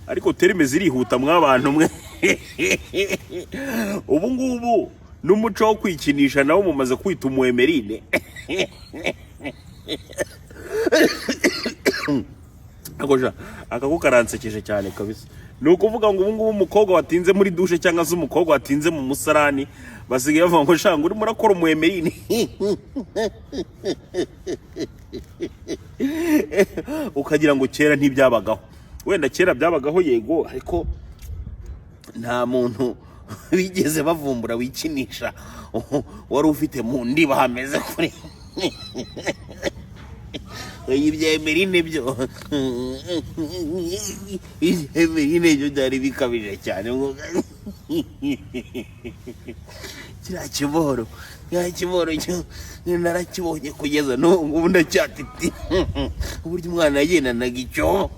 Ariko terime zirihuta mw'abantu mwe. Ubu ngubu n'umuco wo kwikinisha nawo mumaze kwita umuemerine. Ako ja, aka ko karansekeje cyane kabisa. Ni ukuvuga ngo ubu ngubu umukobwa watinze muri dushe cyangwa se umukobwa watinze mu musarani basigaye bavuga ngo shanga urimo urakora umuemerine, ukagira ngo kera ntibyabagaho. Wenda kera byabagaho yego, ariko nta muntu bigeze bavumbura wikinisha wari ufite mu ndiba hameze kuri ibya emerine byo. Ibya emerine byo byari bikabije cyane. Kiriya kiboro, kiriya kiboro cyo narakibonye, kugeza n'ubu ngubu ndacyatiti uburyo umwana yagendanaga icyo.